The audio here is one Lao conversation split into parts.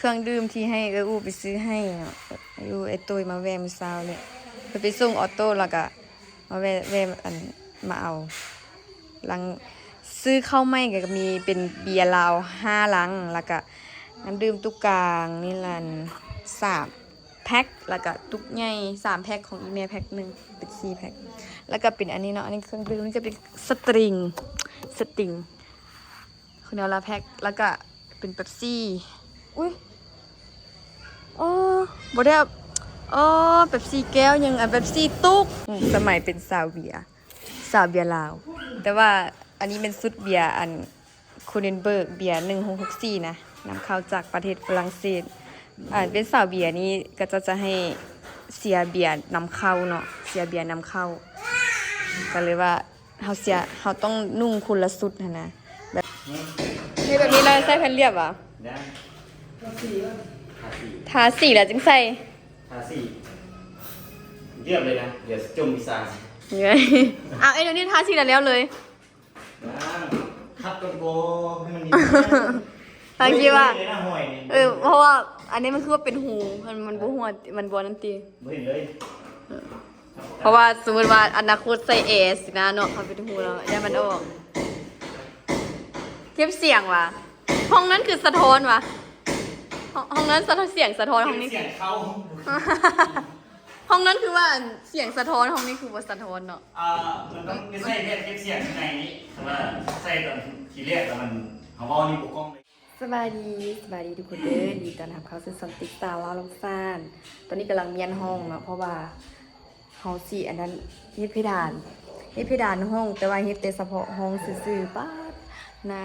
ເຄື່ອງດື່ມທີ່ໃຫ້ເອື້ອຍອູ້ໄປຊື້ໃຫ້ເນາະ ເອື້ອຍອູ້ ອ້າຍຕຸ້ຍມາແວ່ມື້ເຊົ້ານີ້ ເພິ່ນໄປສົ່ງອໍໂຕ້ ແລ້ວກະມາແວ່ ແວ່ ອັນ ມາເອົາ. ຫຼັງຊື້ເຂົ້າໃໝ່ກໍມີເປັນເບຍລາວຫ້າລັງ ແລ້ວກະນ້ຳດື່ມຕຸກກາງນີ້ລະ ສາມ ແພັກ ແລ້ວກະຕຸກໃຫຍ່ສາມແພັກ ຂອງອີ່ແມ່ແພັກໜຶ່ງ ເປັນສີ່ແພັກ ແລ້ວກະເປັນອັນນີ້ເນາະ ອັນນີ້ເຄື່ອງດື່ມ ນີ້ກະເປັນສະຕຣິງ ສະຕຣິງ ຄືແນວລະແພັກ ແລ້ວກະເປັນເປັບຊີ ອຸ້ຍ ອໍ ບໍ່ໄດ້ເອົາ ອໍ ເປັບຊີແກ້ວ ຍັງ ອັນ ເປັບຊີຕຸກ ອືມ ສະໄໝເປັນສາວເບຍ ສາວເບຍລາວ ແຕ່ວ່າອັນນີ້ແມ່ນຊຸດເບຍ ອັນ ຄູເນນເບີກ ເບຍໜຶ່ງຫົກຫົກສີ່ນະ ນຳເຂົ້າຈາກປະເທດຝຣັ່ງເສດ. ອັນເປັນສາວເບຍນີ້ ເຂົາເຈົ້າຈະໃຫ້ເຊຍເບຍນຳເຂົ້າເນາະ ເຊຍເບຍນຳເຂົ້າ ກໍເລີຍວ່າເຮົາເຊຍ ເຮົາຕ້ອງນຸ່ງຄົນລະຊຸດຫັ້ນນະ ແບບ ເຮັດແບບນີ້ແລ້ວໃສ່ແຜ່ນລຽບຫວາ? ໄດ້ ທາສີ ທາສີແລ້ວຈຶ່ງໃສ່ ທາສີ ລຽບເລີຍນະ ດຽວຈົມວິຊາ ເອົາ ເອັດແບບນີ້ ທາສີແລ້ວເລີຍ. ຄັດກ່ອນບໍ່ ໃຫ້ມັນມີ ຕັ້ງຄິດວ່າ ເອີ ເພາະວ່າອັນນີ້ມັນຄືວ່າເປັນຮູ ມັນ ມັນບໍ່ຮົ່ວ ມັນບໍ່ນັ້ນຕິ ບໍ່ເຫັນເລີຍ ເພາະວ່າສົມມຸດວ່າອະນາຄົດໃສ່ແອຊິນະເນາະ ເຮົາເປັນຮູແລ້ວ ຢ້ານມັນອອກ. ເກັບສຽງຫວາ? ຫ້ອງນັ້ນຄືສະທ້ອນຫວາ? ຫ້ອງ ຫ້ອງນັ້ນສະທ້ອນ ສຽງສະທ້ອນ ຫ້ອງນີ້ ສຽງເຂົ້າ ຫ້ອງນັ້ນຄືວ່າສຽງສະທ້ອນ ຫ້ອງນີ້ຄືບໍ່ສະທ້ອນເນາະ. ອ່າ ມັນຕ້ອງໄປໃສ່ແຜ່ນເກັບສຽງຂ້າງໃນນີ້ ແຕ່ວ່າໃສ່ຕອນທີແລກແລ້ວມັນ ເຮົາເວົ້ານີ້ບໍ່ກ້ອງເລີຍ. ສະບາຍດີ ສະບາຍດີທຸກຄົນເດີ ຍິນດີຕ້ອນຮັບເຂົ້າສູ່ຊ່ອງຕິກສາວລາວລົງຊານ. ຕອນນີ້ກຳລັງມ້ຽນຫ້ອງເນາະ ເພາະວ່າເຮົາຊິອັນນັ້ນ ເຮັດເພດານ ເຮັດເພດານຫ້ອງ ແຕ່ວ່າເຮັດແຕ່ສະເພາະຫ້ອງຊື່ໆ. ປາດ ໜ້າ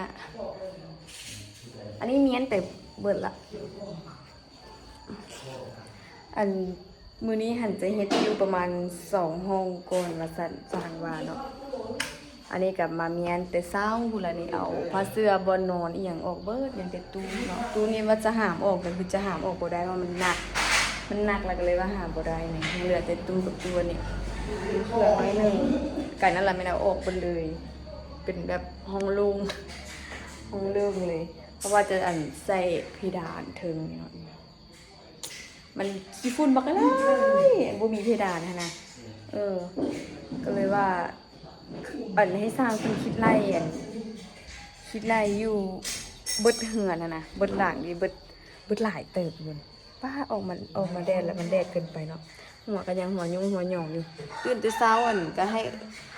ອັນນີ້ມ້ຽນໄປເບິດລະ. ອັນ ມື້ນີ້ຫັ້ນຈະເຮັດຢູ່ປະມານສອງຫ້ອງກ່ອນວ່າຊັ້ນ ຊ່າງວ່າເນາະ. ອັນນີ້ກໍມາມ້ຽນແຕ່ເຊົ້າພຸ້ນລະນີ້ ເອົາຜ້າເສື່ອບ່ອນນອນອີ່ຫຍັງອອກເບິດ ຍັງແຕ່ຕູ້ເນາະ. ຕູ້ນີ້ວ່າຈະຫາມອອກ ກໍຄືຈະຫາມອອກບໍ່ໄດ້ ເພາະມັນໜັກ ມັນໜັກ ແລ້ວກໍເລີຍວ່າຫາມບໍ່ໄດ້ນີ້ ຍັງເຫຼືອແຕ່ຕູ້ກັບຕົວນີ້ ເຄື່ອງໜ້ອຍໜຶ່ງ. ກາຍນັ້ນລະແມ່ນເອົາອອກເບິດເລີຍ ເປັນແບບຫ້ອງໂລ່ງ ຫ້ອງໂລ່ງເລີຍ ເພາະວ່າຈະ ອັນ ໃສ່ເພດານເທິງນີ້ເນາະ. ມັນຂີ້ຝຸ່ນບັກຫຼາຍ ບໍ່ມີເພດານຫັ້ນນະ. ເອີ ກໍເລີຍວ່າ ອັນ ໃຫ້ຊ່າງເພິ່ນຄິດໄລ່ ອັນ ຄິດໄລ່ຢູ່ເບິດເຮືອນຫັ້ນນະ ເບິດຫຼັງນີ້ ເບິດ ເບິດຫຼາຍເຕີບຢູ່. ປ້າ ອອກມາ ອອກມາແດດແລ້ວມັນແດດເກີນໄປເນາະ. ຫົວກໍຍັງຫົວຫຍຸ້ງຫົວຫຍອງຢູ່. ຕື່ນແຕ່ເຊົ້າ ອັນ ກໍໃຫ້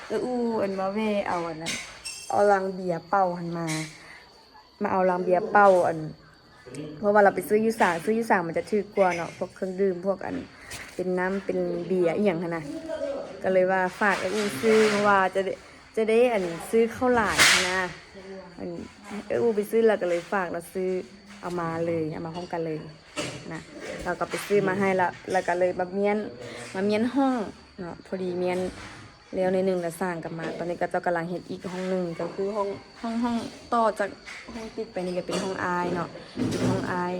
ເອື້ອຍອູ້ ອັນ ມາແວ່ເອົາ ອັນນັ້ນ ເອົາລັງເບຍເປົ່າຫັ້ນມາ ມາເອົາລັງເບຍເປົ່າ ອັນ ເພາະວ່າລາວໄປຊື້ຢູ່ສາງ ຊື້ຢູ່ສາງມັນຈະຖືກກວ່າເນາະ ພວກເຄື່ອງດື່ມ ພວກ ອັນ ເປັນນ້ຳເປັນເບຍອີ່ຫຍັງຫັ້ນນະ. ກໍເລີຍວ່າຝາກເອື້ອຍອູ້ຊື້ ເພາະວ່າຈະໄດ້ ຈະໄດ້ ອັນ ຊື້ເຂົ້າຫຼາຍຫັ້ນນະ. ອັນ ເອື້ອຍອູ້ໄປຊື້ ລາວກໍເລີຍຝາກລາວຊື້ ເອົາມາເລີຍ ເອົາມາພ້ອມກັນເລີຍນະ. ລາວກໍໄປຊື້ມາໃຫ້ລະ ລາວກໍເລີຍມາມ້ຽນ ມາມ້ຽນຫ້ອງ ເນາະ. ພໍດີມ້ຽນແລ້ວໜ້ອຍໜຶ່ງລະຊ່າງກັບມາ. ຕອນນີ້ເຂົາເຈົ້າກຳລັງເຮັດອີກຫ້ອງໜຶ່ງ ກໍຄືຫ້ອງ ຫ້ອງ ຫ້ອງຕໍ່ຈາກຫ້ອງຕິດໄປນີ້ກໍເປັນຫ້ອງອ້າຍເນາະ ເປັນຫ້ອງອ້າຍ.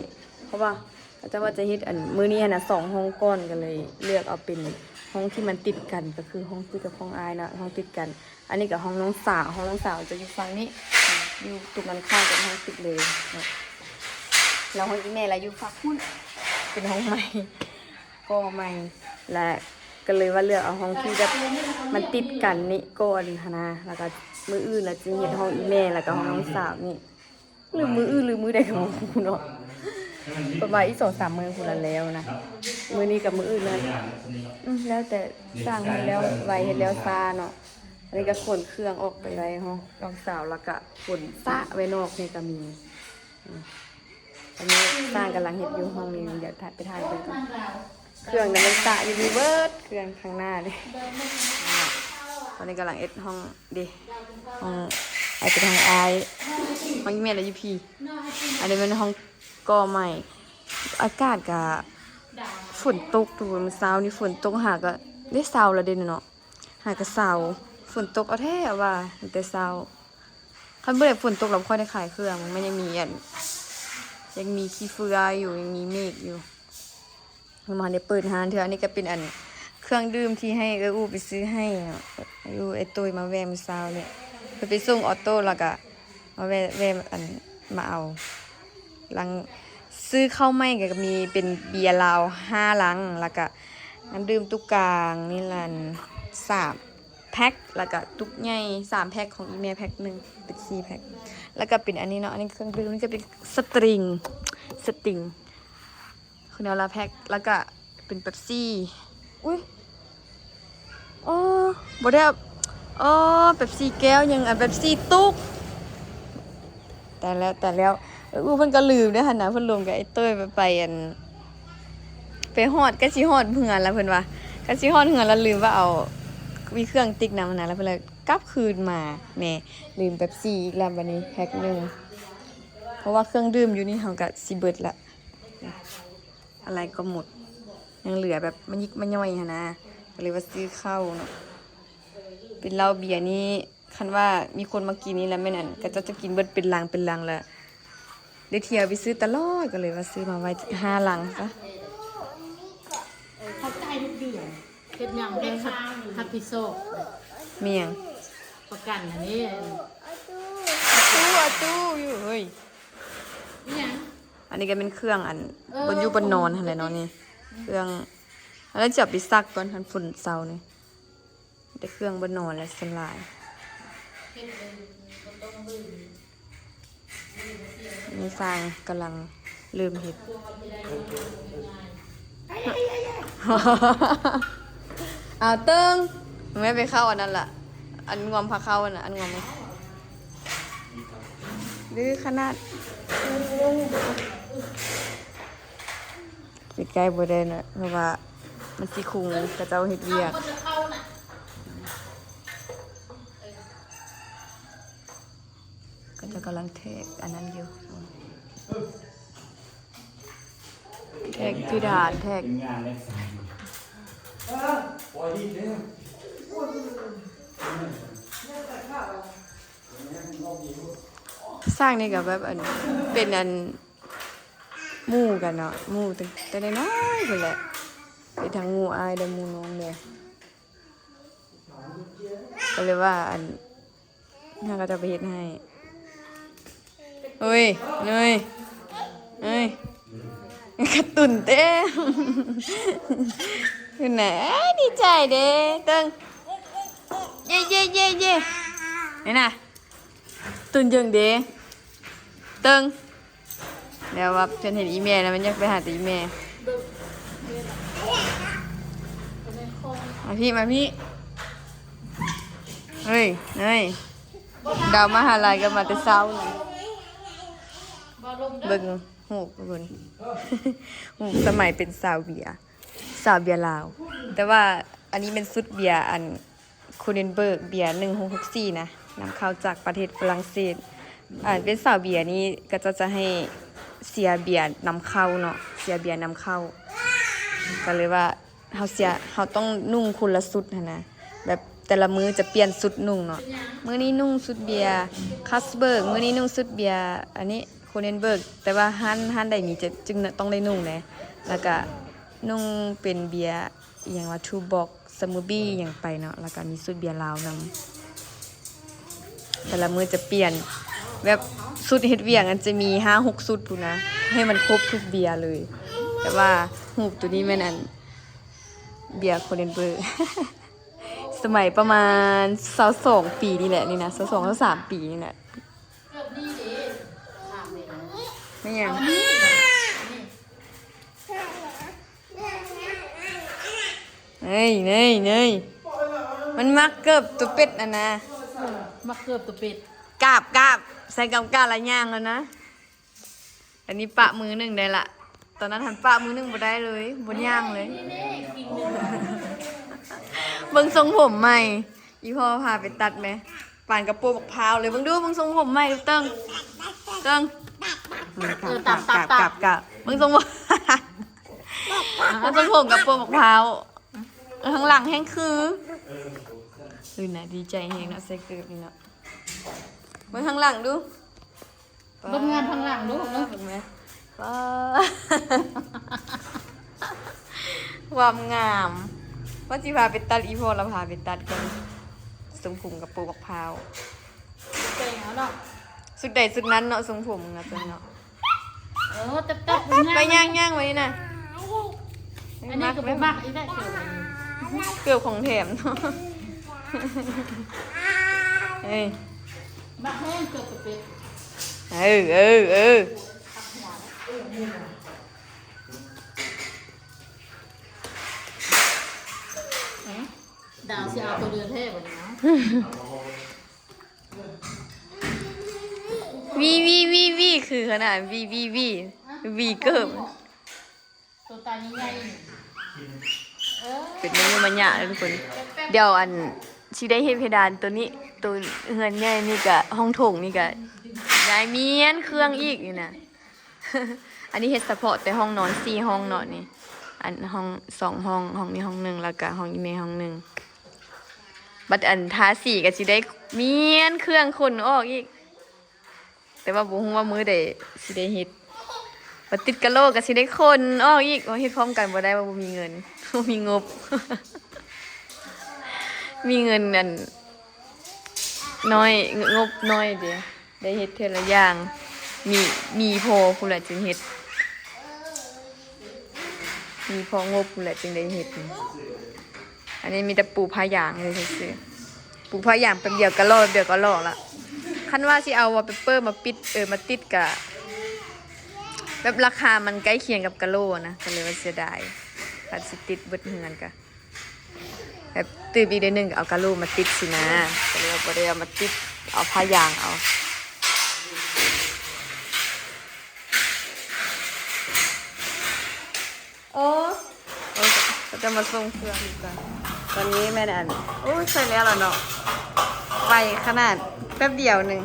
ເພາະວ່າເຂົາເຈົ້າວ່າຈະເຮັດ ອັນ ມື້ນີ້ຫັ້ນນະ ສອງຫ້ອງກ່ອນ ກໍເລີຍເລືອກເອົາເປັນຫ້ອງທີ່ມັນຕິດກັນ ກໍຄືຫ້ອງຕິດກັບຫ້ອງອ້າຍເນາະ ຫ້ອງຕິດກັນ. ອັນນີ້ກໍຫ້ອງນ້ອງສາວ ຫ້ອງນ້ອງສາວຈະຢູ່ຝັ່ງນີ້ ຢູ່ຕົງກັນຂ້າມກັບຫ້ອງຕິດເລີຍເນາະ. ແລ້ວຫ້ອງອີ່ແມ່ລະຢູ່ຝັ່ງພຸ້ນ ເປັນຫ້ອງໃໝ່ ກໍໃໝ່ ແລະ ກໍເລີຍວ່າເລືອກເອົາຫ້ອງທີ່ແບບມັນຕິດກັນນີ້ກ່ອນຫັ້ນນະ. ແລ້ວກໍມື້ອື່ນລະຈຶ່ງເຮັດຫ້ອງອີ່ແມ່ ແລ້ວກໍຫ້ອງນ້ອງສາວນີ້ ຫຼືມື້ອື່ນ ຫຼືມື້ໃດກໍບໍ່ຮູ້ເນາະ. ປະມານອີກສອງສາມມື້ພຸ້ນລະແລ້ວນະ ມື້ນີ້ກັບມື້ອື່ນລະ ອືມ ແລ້ວແຕ່ຊ່າງເຮັດແລ້ວໄວ ເຮັດແລ້ວຊ້າເນາະ. ອັນນີ້ກໍຂົນເຄື່ອງອອກໄປໄວ້ຫ້ອງນ້ອງສາວ ແລ້ວກໍຂົນສະໄວ້ນອກນີ້ກໍມີ. ອືມ ອັນນີ້ຊ່າງກຳລັງເຮັດຢູ່ຫ້ອງນີ້ ດຽວໄປຖ່າຍເບິ່ງກ່ອນ. ເຄື່ອງນັ້ນມັນສະຢູ່ນີ້ເບິດ ເຄື່ອງຂ້າງໜ້າເດ້. ຕອນນີ້ກຳລັງເຮັດຫ້ອງເດ້ ຫ້ອງ ອັນນີ້ເປັນຫ້ອງອ້າຍ ຫ້ອງອີ່ແມ່ລະຢູ່ພີ້. ອັນນີ້ແມ່ນຫ້ອງກໍ່ໃໝ່. ອາກາດກະຝົນຕົກ ທຸກຄົນ ມື້ເຊົ້ານີ້ຝົນຕົກ ຫາກະໄດ້ເຊົາລະເດ້ເນາະ ຫາກະເຊົາ. ຝົນຕົກເອົາແທ້ວ່າ ຕັ້ງແຕ່ເຊົ້າ. ຄັນບໍ່ໄດ້ຝົນຕົກລະບໍ່ຄ່ອຍໄດ້ຂາຍເຄື່ອງ ມັນຍັງມີອັນ ຍັງມີຂີ້ເຟືອຢູ່ ຍັງມີເມກຢູ່ ຍັງບໍ່ທັນໄດ້ເປີດຮ້ານເທື່ອ. ອັນນີ້ກໍເປັນອັນ ເຄື່ອງດື່ມທີ່ໃຫ້ເອື້ອຍອູ້ໄປຊື້ໃຫ້ເນາະ ເອື້ອຍອູ້ ອ້າຍຕຸ້ຍມາແວ່ມື້ເຊົ້ານີ້ ເພິ່ນໄປສົ່ງອໍໂຕ້ ແລ້ວກໍມາແວ່ ແວ່ ອັນ ມາເອົາ. ຫຼັງ ຊື້ເຂົ້າໃໝ່ກໍມີເປັນເບຍລາວຫ້າລັງ ແລ້ວກະນ້ຳດື່ມຕຸກກາງນີ້ລະສາມແພັກ ແລ້ວກະຕຸກໃຫຍ່ສາມແພັກ ຂອງອີ່ແມ່ແພັກໜຶ່ງ ເປັນສີ່ແພັກ ແລ້ວກະເປັນອັນນີ້ເນາະ ອັນນີ້ເຄື່ອງດື່ມ ນີ້ກະເປັນສະຕຣິງ ສະຕຣິງ ຄືແນວລະແພັກ ແລ້ວກະເປັນເປັບຊີ ອຸ້ຍ ອໍ ບໍ່ໄດ້ເອົາ ອໍ ເປັບຊີແກ້ວ ຍັງ ອັນ ເປັບຊີຕຸກ ຕາຍແລ້ວ ຕາຍແລ້ວ ເອີ ເພິ່ນກໍລືມເດ້ຫັ້ນນະ ເພິ່ນລົມກັບໄອ້ເຕີຍໄປ ໄປ ອັນ ໄປຮອດ ໃກ້ຊິຮອດເຮືອນລະ ເພິ່ນວ່າ ໃກ້ຊິຮອດເຮືອນລະລືມວ່າເອົາ ມີເຄື່ອງຕິກນຳຫັ້ນນະ ລະເພິ່ນລະກັບຄືນມາ ແໝ່ ລືມເປັບຊີອີກລະ ບາດນີ້ແພັກໜຶ່ງ ເພາະວ່າເຄື່ອງດື່ມຢູ່ນີ້ເຮົາກໍຊິເບິດລະ ອາໄລກໍໝົດ ຍັງເຫຼືອແບບມະຍິກມະຍ່ອຍຫັ້ນນະ ກໍເລີຍວ່າຊື້ເຂົ້າເນາະ ເປັນເຫຼົ້າເບຍນີ້ ຄັນວ່າມີຄົນມາກິນນີ້ລະແມ່ນ ອັນ ເຂົາເຈົ້າຈະກິນເບິດເປັນລັງເປັນລັງລະ ໄດ້ທ່ຽວໄປຊື້ຕະຫຼອດ ກໍເລີຍວ່າຊື້ມາໄວ້ຫ້າລັງຊະ ເອີ ເຂົ້າຈ່າຍທຸກເດືອນ ເຮັດຫຍັງເດີ ຮັບ ຮັບຜິດຊອບ ມີຫຍັງ ປະກັນຫັ້ນເດ້ ອາຕູ້ ອາຕູ້ຢູ່ເຮີ້ຍ ອີຫຍັງ ອັນນີ້ກໍແມ່ນເຄື່ອງ ອັນ ເອີ ບ່ອນຢູ່ບ່ອນນອນຫັ້ນແຫຼະເນາະນີ້ ເຄື່ອງ ອັນນັ້ນຊິເອົາໄປຊັກກ່ອນ ຄັນຝົນເຊົານີ້ ແຕ່ເຄື່ອງບໍ່ນອນແລ້ວສ່ວນຫຼາຍ ມີຊ່າງກຳລັງເລີ່ມເຮັດ ເອົາເຕີງ ແມ່ໄປເຂົ້າອັນນັ້ນລະ ອັນງວມພາເຂົ້າຫັ້ນນະ ອັນງວມ ດື້ຂະໜາດ. ໄປໃກ້ບໍ່ໄດ້ນະ ເພາະວ່າມັນຊິຄຸງ ເຂົາເຈົ້າເຮັດວຽກ ເຂົາເຈົ້າກຳລັງແທກອັນນັ້ນຢູ່ ແທກເພດານ ແທກ ເປັນງານເລັກ ເອີ ປ່ອຍດີແທ້ ຊ່າງນີ້ກໍແບບ ອັນ ເປັນ ອັນ ໝູ່ກັນເນາະ ໝູ່ຕັ້ງແຕ່ນ້ອຍໆພຸ້ນແຫຼະ ເປັນທັງໝູ່ອ້າຍ ແລະ ໝູ່ນ້ອງແດ່ ກໍເລີຍວ່າ ອັນ ເຮົາກໍຈະໄປເຮັດໃຫ້ ເອີຍ ເນີຍ ເອີຍ ກະຕຸ້ນເຕັມ ຂຶ້ນນະ ເອີຍ ດີໃຈເດ້ ເຕີງ ເຢ້ ເຢ້ ເຢ້ ເຢ້ ນີ້ນະ ຕຸ້ນເຢິງເດ້ ເຕີງ ແລ້ວວ່າເພິ່ນເຫັນອີ່ແມ່ນະ ມັນຢາກໄປຫາແຕ່ອີ່ແມ່ ມາພີ້ ມາພີ້ ເຮີ້ຍ ເຮີ້ຍ ດາວມະຫາໄລກໍມາແຕ່ເຊົ້ານະ ເບິ່ງຮູບພຸ້ນ ຮູບສະໄໝເປັນສາວເບຍ ສາວເບຍລາວ ແຕ່ວ່າອັນນີ້ແມ່ນຊຸດເບຍ ອັນ ໂຄເນນເບີກ ເບຍໜຶ່ງຫົກຫົກສີ່ນະ ນຳເຂົ້າຈາກປະເທດຝຣັ່ງເສດ ອັນເປັນສາວເບຍນີ້ ເຂົາເຈົ້າຈະໃຫ້ເສຍເບຍນຳເຂົ້າເນາະ ເສຍເບຍນຳເຂົ້າ ກໍເລີຍວ່າເຮົາເສຍ ເຮົາຕ້ອງນຸ່ງຄົນລະຊຸດຫັ້ນນະ ແບບແຕ່ລະມື້ຈະປ່ຽນຊຸດນຸ່ງເນາະ ມື້ນີ້ນຸ່ງຊຸດເບຍຄາສເບີກ ມື້ນີ້ນຸ່ງຊຸດເບຍ ອັນນີ້ ໂຄເນນເບີກ ແຕ່ວ່າຮ້ານ ຮ້ານໃດມີຈະ ຈຶ່ງຕ້ອງໄດ້ນຸ່ງແດ່ ແລ້ວກະນຸ່ງເປັນເບຍ ອີ່ຫຍັງວ່າ ທູບັອກ ສະມູດບີຫຍັງໄປເນາະ ແລ້ວກະມີຊຸດເບຍລາວນຳ ແຕ່ລະມື້ຈະປ່ຽນ ແບບຊຸດເຮັດວຽກ ອັນຈະມີຫ້າຫົກຊຸດພຸ້ນນະ ໃຫ້ມັນຄົບທຸກເບຍເລີຍ ແຕ່ວ່າຮູບໂຕນີ້ແມ່ນ ອັນ ເບຍໂຄເນນເບີ ສະໄໝປະມານຊາວສອງປີນີ້ແຫຼະ ນີ້ນະ ຊາວສອງ ຊາວສາມປີນີ້ແຫຼະ ແມ່ນຫຍັງ? ເນີຍ ເນີຍ ເນີຍ ມັນມັກເກີບຕົວເປັດຫັ້ນນະ ເອີ ມັກເກີບຕົວເປັດ ກາບ ກາບ ໃສ່ກາບກາດລະຍ່າງແລ້ວນະ ອັນນີ້ປະມືໜຶ່ງໄດ້ລະ ຕອນນັ້ນຫັ້ນປະມືໜຶ່ງບໍ່ໄດ້ເລີຍ ບໍ່ຍ່າງເລີຍ ເບິ່ງຊົງຜົມໃໝ່ ອີ່ພໍ່ພາໄປຕັດແມ ປານກະໂປງບັກພ້າວເລີຍ ເບິ່ງດູ ເບິ່ງຊົງຜົມໃໝ່ດູ ເຕີງ ເຕີງ ເອີ ກາບ ກາບ ກາບ ກາບ ເບິ່ງຊົງຜົມ ເບິ່ງຊົງຜົມກະໂປງບັກພ້າວ ເອີ ທາງຫຼັງແຮ່ງຄື ຄືນະ ດີໃຈແຮງເນາະ ໃສ່ເກີບນີ້ເນາະ ເບິ່ງທາງຫຼັງດູ ເບິ່ງງາມທາງຫຼັງລູກເນາະ ເບິ່ງແມ ຄວາມງາມ ວ່າຊິພາໄປຕັດ ອີ່ພໍ່ລະພາໄປຕັດກ່ອນ ຊົງຜົມກະໂປງບັກພ້າວ ແຕ່ງເອົາເນາະ ຊຸດໃດຊຸດນັ້ນເນາະ ຊົງຜົມນະຕົວເນາະ ເອີ ເອີ ຕັບໆ ໄປ ຍ່າງໆ ໄປນີ້ນະ. ອັນນີ້ກໍບໍ່ມັກອີກແຫຼະ ເກືອບຂອງແຖມເນາະ. ເອີຍ ມັກແຮງເກືອບເປັດ. ເອີ ເອີ ເອີ ດາວຊິເອົາຕົວເດີມແທ້ບັດນີ້ເນາະ. ວີ ວີ ວີ ວີ ຄືຂະໜາດ ວີ ວີ ວີ ວີເກີບ ໂຕຕາໃຫຍ່ໆ ເອີ ເປັນມະຍຸມະຍະເດີທຸກຄົນ. ດຽວອັນ ຊິໄດ້ເຮັດເພດານໂຕນີ້ ໂຕເຮືອນໃຫຍ່ນີ້ກະ ຫ້ອງໂຖງນີ້ກະ ຍ້າຍມ້ຽນເຄື່ອງອີກນີ້ນະ. ອັນນີ້ເຮັດສະເພາະແຕ່ຫ້ອງນອນສີ່ຫ້ອງເນາະນີ້ ອັນຫ້ອງສອງຫ້ອງ ຫ້ອງນີ້ຫ້ອງໜຶ່ງ ແລ້ວກະຫ້ອງອີ່ແມ່ຫ້ອງໜຶ່ງ. ບັດອັນທາສີກໍຊິໄດ້ມ້ຽນເຄື່ອງຂົນອອກອີກ ແຕ່ວ່າບໍ່ຮູ້ວ່າມື້ໃດຊິໄດ້ເຮັດ. ບັດຕິດກະໂຫຼກໍຊິໄດ້ຂົນອອກອີກ ເຮັດພ້ອມກັນບໍ່ໄດ້ວ່າບໍ່ມີເງິນ ບໍ່ມີງົບ ມີເງິນອັນນ້ອຍ ງົບນ້ອຍເດ. ໄດ້ເຮັດເທື່ອລະຢ່າງ ມີ ມີພໍພຸ້ນແຫຼະຈຶ່ງເຮັດ ມີພໍງົບພຸ້ນແຫຼະຈຶ່ງໄດ້ເຮັດ. ອັນນີ້ມີແຕ່ປູຜ້າຢາງເລີຍຊື່ໆ ປູຜ້າຢາງແປັບດຽວກໍຫຼໍ່ ແປັບດຽວກໍຫຼໍ່ລະ. ຄັນວ່າຊິເອົາວອລເປເປີມາປິດ ເອີ ມາຕິດກະ ແບບລາຄາມັນໃກ້ຄຽງກັບກະໂຫຼນະ ກໍເລີຍວ່າເສຍດາຍ ຄັນຊິຕິດເບິດເຮືອນກະ ແບບຕື່ມອີກໜ້ອຍໜຶ່ງ ເອົາກະໂຫຼມາຕິດຊີ້ນະ ກໍເລີຍວ່າບໍ່ໄດ້ເອົາມາຕິດ ເອົາຜ້າຢາງເອົາ. ໂອ້ ເຂົາຈະມາສົ່ງເຄື່ອງອີກກ່ອນ. ຕອນນີ້ແມ່ນອັນ ໂອ້ຍ ໃສ່ແລ້ວລະເນາະ ໄວຂະໜາດ ແປັບດຽວໜຶ່ງ.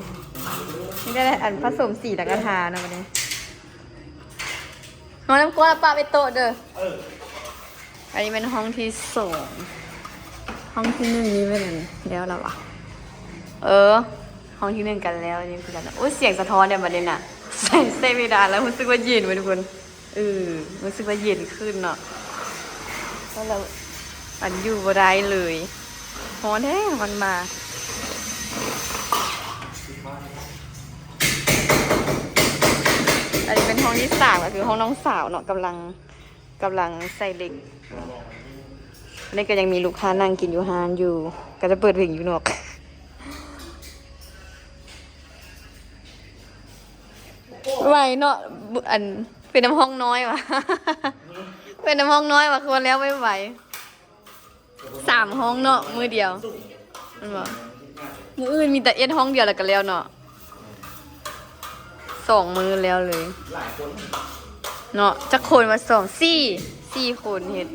ນີ້ໄດ້ອັນຜະສົມສີແລ້ວກະທາເນາະບັດນີ້. ເອົານ້ຳກ້ອນລະປະໄວ້ໂຕະເດີ. ເອີ ອັນນີ້ແມ່ນຫ້ອງທີສອງ ຫ້ອງທີໜຶ່ງນີ້ແມ່ນແລ້ວລະຫວາ? ເອີ ຫ້ອງທີໜຶ່ງກັນແລ້ວ ນີ້ຄືກັນ. ໂອ້ຍ ສຽງສະທ້ອນເດ້ບັດນີ້ນະ ໃສ່ ໃສ່ເພດານແລ້ວຮູ້ສຶກວ່າເຢັນເວີຍທຸກຄົນ. ເອີ ຮູ້ສຶກວ່າເຢັນຂຶ້ນເນາະ ແລ້ວອັນຢູ່ບໍ່ໄດ້ເລີຍ. ຮ້ອນແທ້ ຮ້ອນມາ. ອັນນີ້ເປັນຫ້ອງທີສາມ ກໍຄືຫ້ອງນ້ອງສາວເນາະ ກຳລັງ ກຳລັງໃສ່ເຫຼັກ. ອັນນີ້ກໍຍັງມີລູກຄ້ານັ່ງກິນຢູ່ຮ້ານຢູ່ ກໍຈະເປີດເພງຢູ່ນອກ. ໄວເນາະ ອັນ ເປັນນຳຫ້ອງນ້ອຍຫວາ? ເປັນນຳຫ້ອງນ້ອຍຫວາ ຄືວ່າແລ້ວໄວໆ. ສາມຫ້ອງເນາະ ມື້ດຽວແມ່ນບໍ່? ມື້ອື່ນມີແຕ່ເຮັດຫ້ອງດຽວແລ້ວກໍແລ້ວເນາະ ສອງມື້ແລ້ວເລີຍ. ຫຼາຍຄົນເນາະ ຈັກຄົນວະ? ສອງ ສີ່ ສີ່ຄົນເຮັດ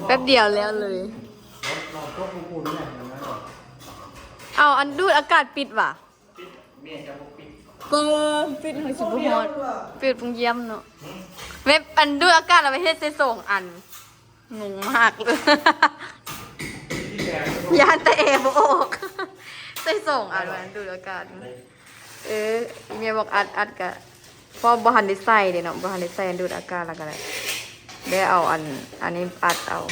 ແປັບດຽວແລ້ວເລີຍ. ເອົາ ອັນດູດອາກາດປິດຫວາ? ເປີດ ປິດໃຫ້ຊິບໍ່ຮອດ ເປີດປຸງຢ້ຽມເນາະ. ແບບອັນດູດອາກາດລະໄປເຮັດໃສ່ສອງອັນ ງົງມາກເລີຍ ຢ້ານແຕ່ແອບໍ່ອອກ ໃສ່ສອງອັນ ອັນດູດອາກາດ. ເອີ ອີ່ແມ່ບອກອັດ ອັດກະ ເພາະບໍ່ທັນໄດ້ໃສ່ເດ້ເນາະ ບໍ່ທັນໄດ້ໃສ່ອັນດູດອາກາດ ແລ້ວກໍໄດ້ ໄດ້ເອົາອັນ ອັນນີ້ອັດເອົາ.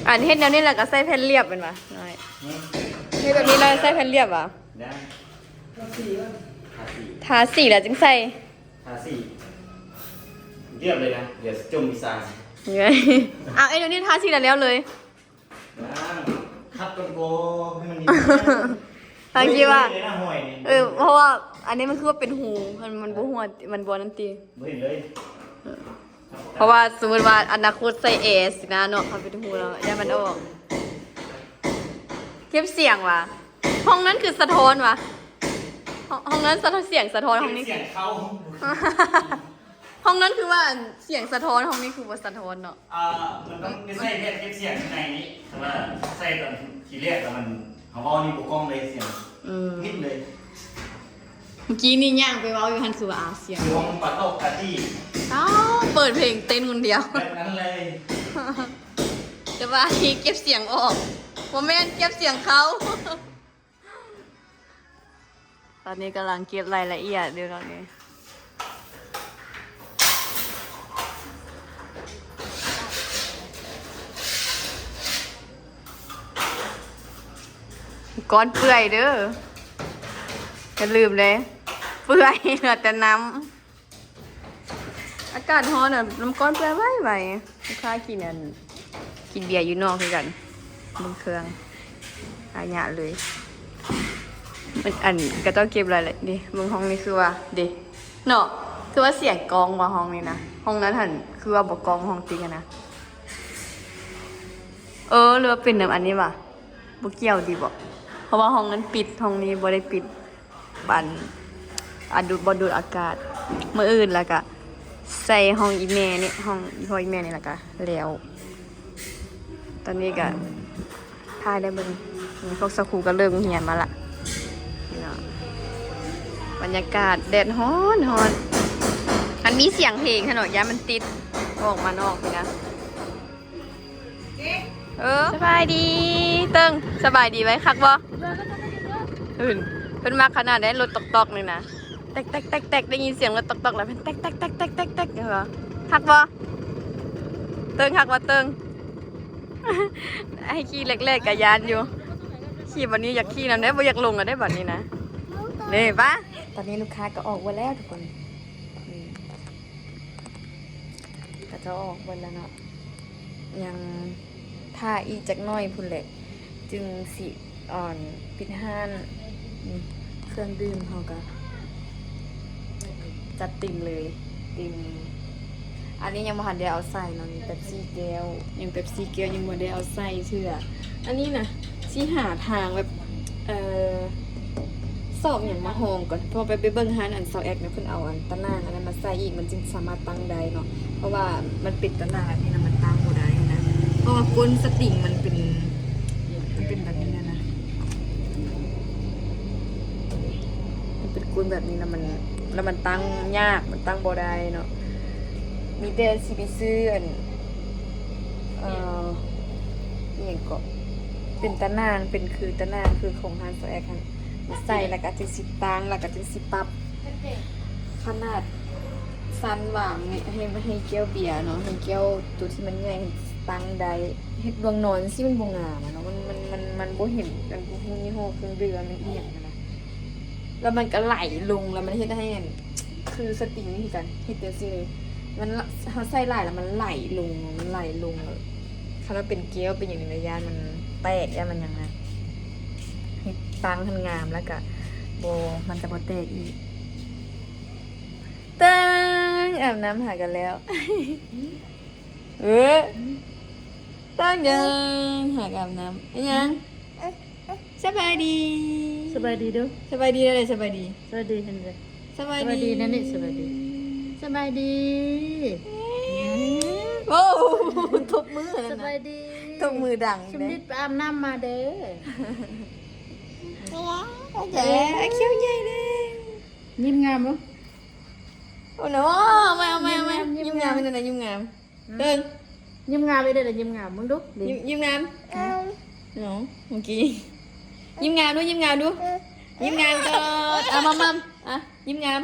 ອັນເຮັດແນວນີ້ແລ້ວກໍໃສ່ແຜ່ນລຽບແມ່ນຫວາ? ນ້ອຍ ເຮັດແບບນີ້ແລ້ວໃສ່ແຜ່ນລຽບຫວາ? ໄດ້ ທາສີ ທາສີ ທາສີແລ້ວຈຶ່ງໃສ່ ທາສີລຽບເລີຍນະ ດຽວຈົມອີສານ. ເອົາ ເຮັດແນວນີ້ທາສີແລ້ວເລີຍ. ຄັດກ່ອນບໍ່ໃຫ້ມັນມີ ຕັ້ງຊື່ວ່າ ເອີ ເພາະວ່າອັນນີ້ມັນຄືວ່າເປັນຮູ ມັນ ມັນບໍ່ຮົ່ວ ມັນບໍ່ນັ້ນຕິ ບໍ່ເຫັນເລີຍ. ເອີ ເພາະວ່າສົມມຸດວ່າອະນາຄົດໃສ່ແອຊິນະເນາະ ເຮົາເປັນຮູແລ້ວ ຢ້ານມັນອອກ. ເກັບສຽງຫວາ? ຫ້ອງນັ້ນຄືສະທ້ອນຫວາ? ຫ້ອງ ຫ້ອງນັ້ນສະທ້ອນ ສຽງສະທ້ອນ ຫ້ອງນີ້ ສຽງເຂົ້າ. ຫ້ອງນັ້ນຄືວ່າສຽງສະທ້ອນ ຫ້ອງນີ້ຄືບໍ່ສະທ້ອນເນາະ. ອ່າ ມັນຕ້ອງໄປໃສ່ແຜ່ນເກັບສຽງຂ້າງໃນນີ້ ແຕ່ວ່າໃສ່ຕອນທີແລກແລ້ວມັນ ເຮົາເວົ້ານີ້ບໍ່ກ້ອງເລີຍ ສຽງ ອືມ ມິດເລີຍ. ເມື່ອກີ້ນີ້ຍ່າງໄປເວົ້າຢູ່ຫັ້ນຄືວ່າ ອາ ສຽງ ຄືຫ້ອງປາຕອກປາຕີ້ ອ້າວ ເປີດເພງເຕັ້ນຄົນດຽວ ແບບນັ້ນເລີຍ. ແຕ່ວ່າທີ່ເກັບສຽງອອກ ບໍ່ແມ່ນເກັບສຽງເຂົ້າ. ຕອນນີ້ກຳລັງເກັບລາຍລະອຽດຢູ່ເນາະນີ້. ກ້ອນເປື່ອຍເດີ້ ຢ່າລືມເດ້ ເປື່ອຍ ເຫຼືອແຕ່ນ້ຳ. ອາກາດຮ້ອນນະ ນ້ຳກ້ອນເປື່ອຍໄວໆ. ລູກຄ້າກິນອັນ ກິນເບຍຢູ່ນອກຄືກັນ. ເບິ່ງເຄື່ອງ ອາຍະເລີຍ. ອັນ ອັນ ກະເຈົ້າເກັບລາຍລະເດ. ເບິ່ງຫ້ອງນີ້ຄືວ່າເດເນາະ ຄືວ່າສຽງກ້ອງວ່າຫ້ອງນີ້ນະ. ຫ້ອງນັ້ນຫັ້ນຄືວ່າບໍ່ກ້ອງ ຫ້ອງຕິກຫັ້ນນະ. ເອີ ຫຼືວ່າເປັນນຳອັນນີ້ຫວາ? ບໍ່ກ່ຽວຕິບໍ? ເພາະວ່າຫ້ອງນັ້ນປິດ ຫ້ອງນີ້ບໍ່ໄດ້ປິດ. ບັນ ອະ ດູດ ບໍ່ດູດອາກາດ. ມື້ອື່ນລະກະໃສ່ຫ້ອງອີ່ແມ່ນີ້ ຫ້ອງອີ່ພໍ່ອີ່ແມ່ນີ້ລະກະແລ້ວ. ຕອນນີ້ກະຖ່າຍໄດ້ເບິ່ງ ນີ້ພວກສາວຄູກະເລີກໂຮງຮຽນມາລະເນາະ. ບັນຍາກາດແດດຮ້ອນໆ ມັນມີສຽງເພງຫັ້ນເນາະ ຢ້ານມັນຕິດອອກມານອກນີ້ນະ. ເອີ ສະບາຍດີເຕີງ ສະບາຍດີໄວ້ຄັກບໍ່? ເພິ່ນ ເພິ່ນມັກຂະໜາດໃດ ລົດຕອກໆນີ້ນະ ແຕັກໆໆໆ ໄດ້ຍິນສຽງລົດຕອກໆ ແລ້ວເພິ່ນແຕັກໆໆໆ ເຫັນບໍ່? ຄັກບໍ່? ເຕີງ ຄັກບໍ່ເຕີງ? ໃຫ້ຂີ່ແລກໆກະຢ້ານຢູ່ ຂີ່ບັດນີ້ຢາກຂີ່ນຳເດ້ ບໍ່ຢາກລົງແລ້ວເດ້ບັດນີ້ນະ. ເດ້ປະ ຕອນນີ້ລູກຄ້າກະອອກເບິດແລ້ວທຸກຄົນ. ເຂົາເຈົ້າອອກເບິດແລ້ວເນາະ ຍັງຖ້າອີກຈັກໜ້ອຍພຸ້ນແຫຼະ ຈຶ່ງຊິ ອັນ ປິດຮ້ານ. ນີ້ ເຄື່ອງດື່ມເຮົາກະຈັດເຕັມເລີຍ ເຕັມ. ອັນນີ້ຍັງບໍ່ທັນໄດ້ເອົາໃສ່ເນາະ ມີເປັບຊີແກ້ວ ຍັງເປັບຊີແກ້ວຍັງບໍ່ໄດ້ເອົາໃສ່ເທື່ອ. ອັນນີ້ນະ ຊິຫາທາງແບບ ເອີ ຊອກຫຍັງມາຮອງກ່ອນ ເພາະວ່າໄປ ໄປເບິ່ງຮ້ານອັນຊາວແອັກນະ ເພິ່ນເອົາອັນຕາໜ່າງອັນນັ້ນມາໃສ່ອີກ ມັນຈຶ່ງສາມາດຕັ້ງໄດ້ເນາະ ເພາະວ່າມັນເປັນຕາໜ່າງແບບນີ້ນະ ມັນຕັ້ງບໍ່ໄດ້ນະ ເພາະວ່າກົ້ນສະຕິງມັນເປັນ ມັນເປັນແບບນີ້ນະ ມັນເປັນກົ້ນແບບນີ້ນະ ມັນ ແລ້ວມັນຕັ້ງຍາກ ມັນຕັ້ງບໍ່ໄດ້ເນາະ. ມີແຕ່ຊິໄປຊື້ອັນ ເອີ ອີ່ຫຍັງເກາະ ເປັນຕາໜ່າງ ເປັນຄືຕາໜ່າງຄືຂອງຮ້ານຊາວແອັກຫັ້ນ ມາໃສ່ ແລ້ວກະຈຶ່ງຊິຕັ້ງ ແລ້ວກະຈຶ່ງຊິປັບຂະໜາດຊັ້ນວາງໃຫ້ ໃຫ້ແກ້ວເບຍເນາະ ໃຫ້ແກ້ວໂຕທີ່ມັນໃຫຍ່ໃຫ້ຕັ້ງໄດ້. ເຮັດດວງນອນຊີ້ມັນບໍ່ງາມອະເນາະ ມັນ ມັນ ມັນ ມັນບໍ່ເຫັນ ມັນບໍ່ຮູ້ຍີ່ຫໍ້ເຄື່ອງດື່ມ ມັນອີ່ຫຍັງຫັ້ນນະ ແລ້ວມັນກະໄຫຼລົງ ແລ້ວມັນເຮັດໃຫ້ອັນ ຄືສະຕິງນີ້ຄືກັນ ເຮັດຈັ່ງຊີ້ເລີຍ ມັນ ເຮົາໃສ່ຫຼາຍແລ້ວມັນໄຫຼລົງ ມັນໄຫຼລົງ. ຄັນວ່າເປັນແກ້ວເປັນຫຍັງນີ້ນະ ຢ້ານມັນແຕກ ຢ້ານມັນຫຍັງນະ. ເຮັດຕັ້ງໃຫ້ມັນງາມ ແລ້ວກະບໍ່ ມັນຈະບໍ່ແຕກອີກ. ເຕີງ ອາບນ້ຳຫາກັນແລ້ວ. ເອີ ເຕີງ ຫາກັນອາບນ້ຳ. ເຮັດຫຍັງ? ສະບາຍດີ ສະບາຍດີດູ ສະບາຍດີເດີ ສະບາຍດີ ສະບາຍດີຫັ້ນເດີ ສະບາຍດີ ສະບາຍດີນັ້ນນີ້ ສະບາຍດີ ສະບາຍດີ. ໂອ້ ຕົບມືນັ້ນນະ ສະບາຍດີ ຕົບມືດັງເດ້. ຊຸມນິດໄປອາບນ້ຳມາເດີ. ເອີ ຂຽວໃຫຍ່ເດ້ ຍິ້ມງາມບໍ່? ໂອ້ໂນ ເອົາໃໝ່ ເອົາໃໝ່ ຍິ້ມງາມ ຍິ້ມງາມ ຍິ້ມງາມ ເອີ ຍິ້ມງາມ ຍິ້ມງາມ ຍິ້ມງາມ ເບິ່ງດູ ຍິ້ມ ຍິ້ມງາມ ເອົາ ເອົາ ເມື່ອກີ້ ຍິ້ມງາມດູ ຍິ້ມງາມດູ ຍິ້ມງາມກ່ອນ ເອົາ ມາ ມາ ອ່ະ ຍິ້ມງາມ.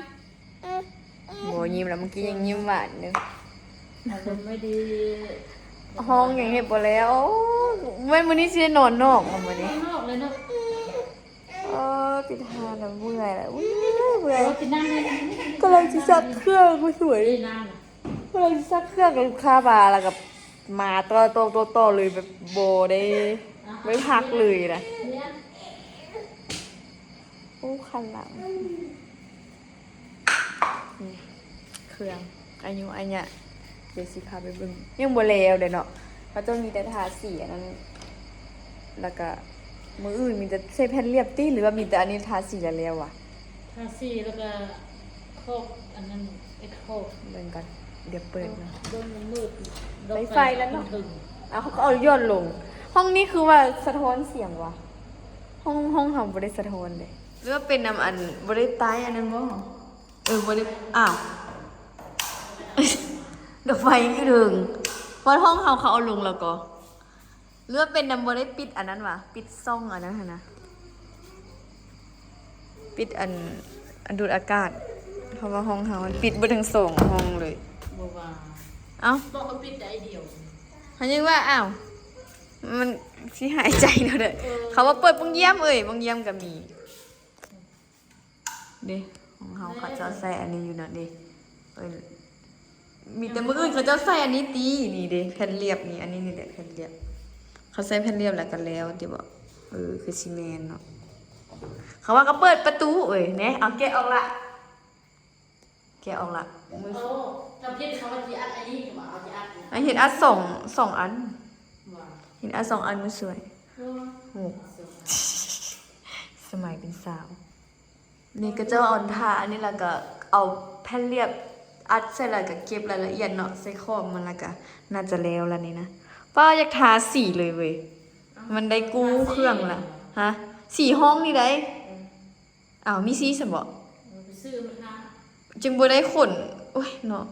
ບໍ່ຍິ້ມແລ້ວ ເມື່ອກີ້ຍັງຍິ້ມຫວານເດີ. ອາລົມບໍ່ດີ ຫ້ອງຍັງເຮັດບໍ່ແລ້ວ. ໂອ້ ແມ່ນມື້ນີ້ຊິໄດ້ນອນນອກບໍ່ມື້ນີ້? ນອນນອກເລີຍເນາະ. ເອີ ປິດຮ້ານແລ້ວ ເມື່ອຍແລ້ວ ເມື່ອຍ ເມື່ອຍ. ໂອ້ຍ ໄປນັ່ງເລີຍ ກຳລັງຊິຊັກເຄື່ອງ ຜູ້ສວຍ ກຳລັງຊິຊັກເຄື່ອງ ລູກຄ້າມາແລ້ວກໍມາຕໍ່ ຕໍ່ ຕໍ່ ຕໍ່ເລີຍ ແບບບໍ່ໄດ້ ບໍ່ໄດ້ພັກເລີຍນະ. ໂອ້ ຄັນຫຼັງ ນີ້ ເຄື່ອງ ອາຍຸອາຍະ ດຽວຊິພາໄປເບິ່ງ. ຍັງບໍ່ແລ້ວເດ້ເນາະ ເຂົາເຈົ້າມີແຕ່ທາສີອັນນັ້ນ ແລ້ວກະມື້ອື່ນມີແຕ່ໃສ່ແຜ່ນລຽບຕິ ຫຼືວ່າມີແຕ່ອັນນີ້ທາສີແລ້ວແລ້ວຫວາ? ທາສີ ແລ້ວກະຄອກອັນນັ້ນ ເຮັດຄອກ. ເບິ່ງກ່ອນ ດຽວເປີດເນາະ. ເບິ່ງມັນມືດ ໄຟ ໄຟແລ້ວເນາະ. ເອົາ ເຂົາກໍເອົາຢ່ອນລົງ. ຫ້ອງນີ້ຄືວ່າສະທ້ອນສຽງຫວາ? ຫ້ອງ ຫ້ອງເຮົາບໍ່ໄດ້ສະທ້ອນເດ້. ຫຼືວ່າເປັນນຳອັນບໍ່ໄດ້ໄຕ້ອັນນັ້ນບໍ່? ເອີ ບໍ່ໄດ້ ອ້າວ ດອກໄຟຢູ່ເທິງ. ວ່າຫ້ອງເຮົາເຂົາເອົາລົງແລ້ວກໍ ຫຼືວ່າເປັນນຳບໍ່ໄດ້ປິດອັນນັ້ນຫວາ? ປິດຊ່ອງອັນນັ້ນຫັ້ນນະ ປິດອັນ ອັນດູດອາກາດ ເພາະວ່າຫ້ອງເຮົາມັນປິດເບິດທັງສອງຫ້ອງເລີຍ. ບໍ່ວ່າ ເອົ້າ ບອກວ່າປິດໄດ້ດຽວ. ເຮົາຍັງວ່າ ອ້າວ ມັນ ຊິຫາຍໃຈເນາະເດີ. ເອີ ເຂົາວ່າເປີດປ່ອງຢ້ຽມເອີຍ, ປ່ອງຢ້ຽມກໍມີເດ້. ຂອງເຮົາເຂົາເຈົ້າໃສ່ອັນນີ້ຢູ່ເນາະເດ້. ເອີ ມີແຕ່ມື້ອື່ນເຂົາເຈົ້າໃສ່ອັນນີ້ຕິ. ນີ້ເດ້ ແຜ່ນລຽບນີ້, ອັນນີ້ນີ້ແຫຼະແຜ່ນລຽບ. ເຂົາໃສ່ແຜ່ນລຽບແລ້ວກໍແລ້ວຕິບໍ? ເອີ ຄືຊິແມ່ນເນາະ. ເຂົາວ່າກໍເປີດປະຕູເອີຍ. ແນ່ ເອົາແກະອອກລະ. ແກະອອກລະ. ມື້ ເອົາ ທຳອິດເຂົາວ່າຊິອັດອັນນີ້ ເຂົາວ່າເອົາຊິອັດ ອັນເຮັດອັດສອງ ສອງອັນ. ວ່າ ເຮັດອັດສອງອັນ ມື້ຊ່ວຍ. ໂອ້ ໂອ້ ສະໄໝເປັນສາວ. ນີ້ກໍເຈົ້າເອົາທາອັນນີ້ ແລ້ວກໍເອົາແຜ່ນລຽບອັດໃສ່ ແລ້ວກໍເກັບລາຍລະອຽດເນາະ ໃສ່ຂອບມັນ ແລ້ວກໍໜ້າຈະແລ້ວລະນີ້ນະ. ປ້າ ຢາກທາສີເລີຍເວີຍ. ມັນໄດ້ກູ້ເຄື່ອງລະ. ຮະ? ສີຫ້ອງນີ້ໃດ. ອ້າວ ມີສີຊັ້ນບໍ? ເອີ ໄປຊື້ມາທາ. ຈຶ່ງບໍ່ໄດ້ຂົນ. ໂອ້ຍເນາະ.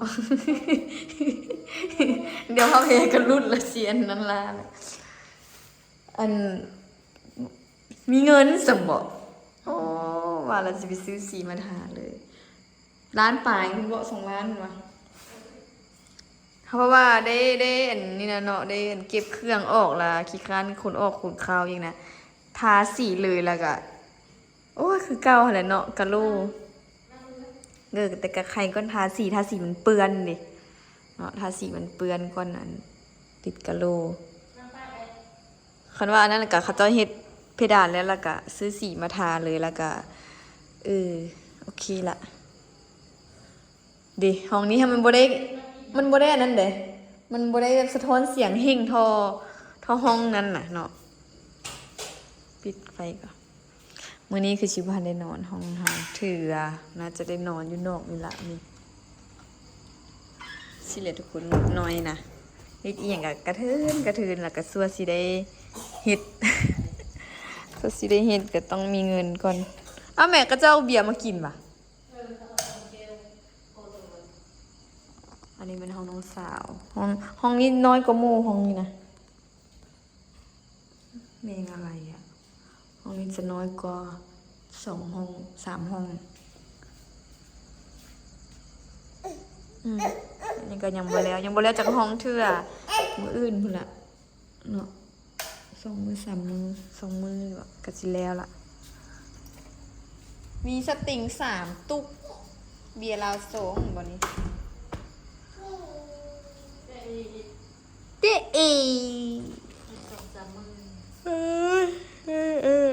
ດຽວພາເພກະຫຼຸດລະ ຊິອັນນັ້ນລະ. ອັນ ມີເງິນຊັ້ນບໍ? ໂອ້ ວ່າລະຊິໄປຊື້ສີມາທາເລີຍ. ລ້ານປາຍພຸ້ນບໍ? ສອງລ້ານພຸ້ນຫວາ? ເພາະວ່າໄດ້ ໄດ້ອັນນີ້ນະເນາະ ໄດ້ອັນເກັບເຄື່ອງອອກລະ ຂີ້ຄ້ານຂົນອອກຂົນເຂົ້າອີກນະ. ທາສີເລີຍ ແລ້ວກະ ໂອ້ຍ ຄືເກົ່າຫັ້ນແຫຼະເນາະ ກະໂຫຼ. ເອີ ແຕ່ກະໄຄກ່ອນທາສີ ທາສີມັນເປື້ອນເດ້ເນາະ ທາສີມັນເປື້ອນກ່ອນ ອັນ ຕິດກະໂຫຼ. ຄັນວ່າອັນນັ້ນກະເຂົາເຈົ້າເຮັດເພດານແລ້ວ ແລ້ວກະຊື້ສີມາທາເລີຍ ແລ້ວກະ ເອີ ໂອເຄລະ. ເດ້ ຫ້ອງນີ້ຫັ້ນມັນບໍ່ໄດ້ ມັນບໍ່ໄດ້ອັນນັ້ນເດ້ ມັນບໍ່ໄດ້ແບບສະທ້ອນສຽງເຮັງທໍ່ ທໍ່ຫ້ອງນັ້ນນະເນາະ. ປິດໄຟກ່ອນ. ມື້ນີ້ຄືຊິບໍ່ທັນໄດ້ນອນຫ້ອງເຮົາເທື່ອ ໜ້າຈະໄດ້ນອນຢູ່ນອກນີ້ລະນີ້. ຊິແຫຼະທຸກຄົນ ງົບໜ້ອຍນະ ເຮັດອີ່ຫຍັງກະກະເທີນກະເທີນ ແລ້ວກະຊົ່ວຊິໄດ້ເຮັດ ຊົ່ວຊິໄດ້ເຮັດກະຕ້ອງມີເງິນກ່ອນ. ເອົາແມ່ ເຂົາເຈົ້າເອົາເບຍມາກິນຫວາ? ອັນນີ້ແມ່ນຫ້ອງນ້ອງສາວ ຫ້ອງ ຫ້ອງນີ້ນ້ອຍກວ່າໝູ່ຫ້ອງນີ້ນະ. ແມ່ງອະໄລອະ ຫ້ອງນີ້ຈະນ້ອຍກວ່າສອງຫ້ອງ ສາມຫ້ອງ. ອືມ ອັນນີ້ກໍຍັງບໍ່ແລ້ວ ຍັງບໍ່ແລ້ວຈັກຫ້ອງເທື່ອ ມື້ອື່ນພຸ້ນລະເນາະ. ສອງມື້ສາມມື້ ສອງມື້ກໍຊິແລ້ວລະ. ມີສະຕິງສາມຕຸກ ເບຍລາວສອງ ບໍ່ນີ້ ເຕະເອ ສອງສາມມື້. ເອີ ເອີ ເອີ.